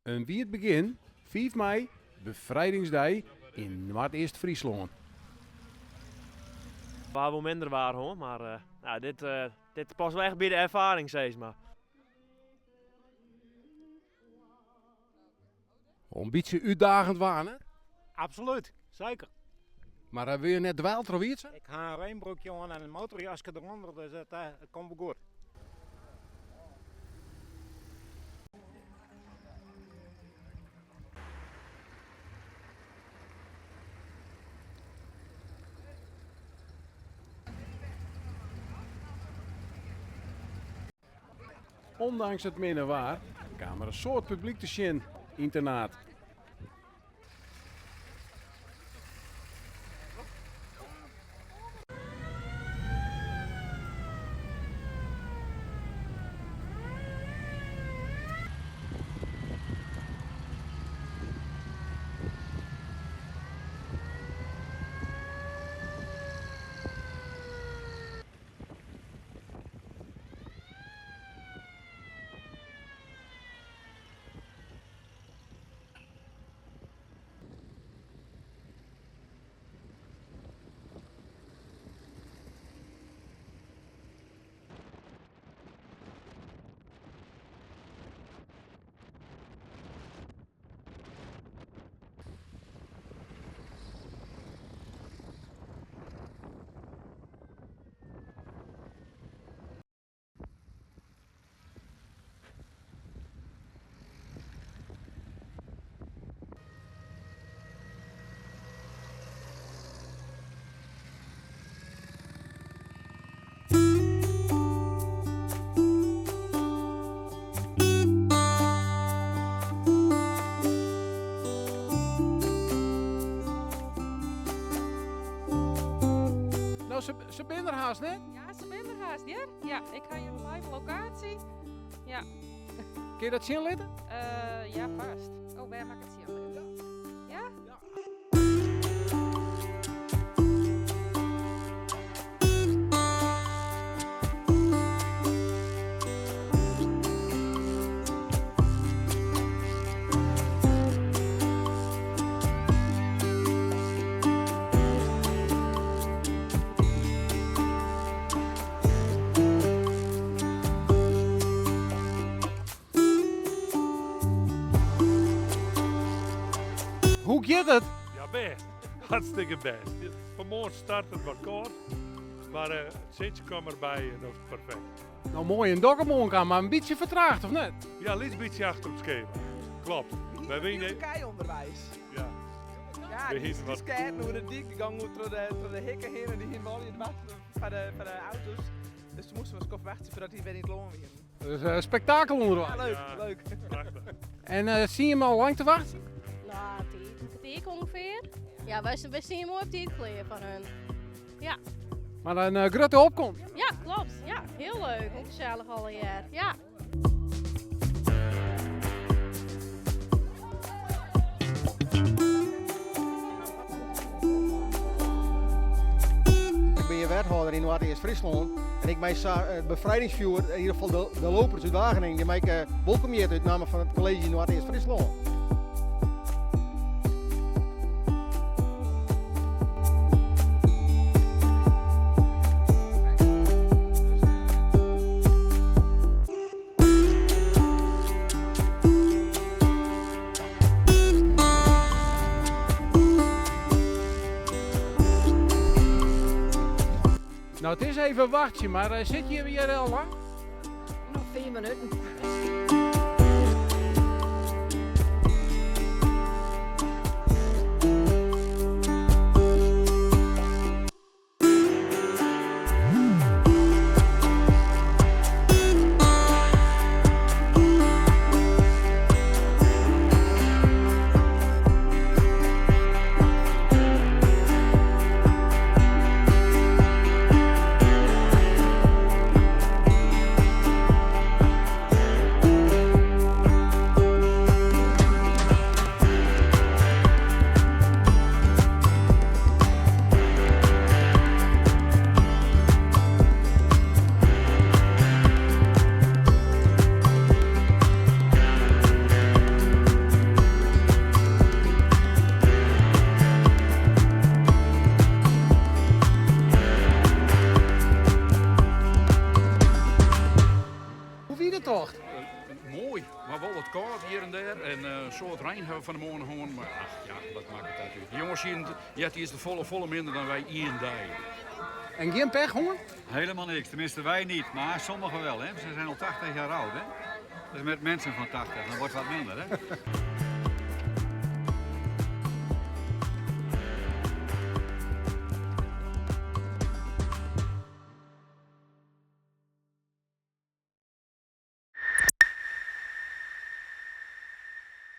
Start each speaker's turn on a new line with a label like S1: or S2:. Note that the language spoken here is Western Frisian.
S1: In wiet begjin, 5 mei, Befrijdingsdei yn Noardeast-Fryslân.
S2: We ha wol minder waar hân, mar eh, dit, eh, dit past wel echt by de erfaring, sis mar.
S1: Wol in bytsje útdagend waar, hè?
S3: Absoluut, seker.
S1: Mar eh, wurde je net dwyld troch Wietse?
S3: Ik ha in rinbroekje oan en in motorjaske derûnder, dus it, eh, it komt wol goed.
S1: Ondanks it minne waar kaam der in soad publyk te sjen yn Ternaard. No, se, se binne der hast, net?
S4: Ja, se binne der hast, hear. Ja, ik ha hjir in live lokaasje. Ja.
S1: Kin je dat sjen litte?
S4: Uh, ja, fêst. Oh, wêr moat ik it sjen litte? Ja? Ja.
S1: Hoe giet it?
S5: Ja, bêst. Hartstikke bêst. Fanmoarn start it wat kâld, mar eh, it sintsje kaam derby en dat is perfekt.
S1: No moai in Dokkum oankaam, mar in bytsje fertraagd, of net?
S5: Ja, lyts bytsje achter op skema. Klopt.
S6: Wy wiene ûnderweis.
S5: Ja.
S6: Ja, dy skeaten oer de dyk, dy gongen oer troch de hikken hinne, dy hiene allegear wachte foar de auto's. Dus toen moasten we in skoft wachtsje foardat dy wer yn it lân wienen.
S1: Dus uh, spektakel ûnderweis.
S6: Ja, leuk, ja, leuk.
S5: Prachtich.
S1: En uh, siene jim al lang te wachtsjen?
S7: No, tiid, in kertier ûngefear. Ja, wy, wy stean moai op tiid klear foar hun. Ja.
S1: Mar in uh, grutte opkomst?
S7: Ja, klopt. Ja, hiel leuk en gesellich allegear. Ja.
S8: Ik bin hjir wethâlder yn Noardeast-Fryslân en ik mei sa it befrijdingsfjoer, yn ieder gefal de, de lopers út Wageningen, dy mei ik eh, wolkom hjitte út namme fan it kolleezje Noardeast-Fryslân.
S1: No, it is even wachtsjen, mar eh, sit je hjir al lang?
S9: Noch 5 minuten.
S1: wie de tocht?
S10: Moai, mar wol wat kâld hjir en dêr. En in soad rein ha we fan 'e moarn hân. Mar ach ja, wat makket dat út. De jonges hienen eartiids folle, folle minder dan wy ien dei.
S1: En gjin pech hân?
S11: Helemaal niks, tenminste wij niet, maar sommigen wel. Hè? Ze zijn al 80 jaar oud. Hè? Dus met mensen van 80, dan wordt het wat minder. Hè?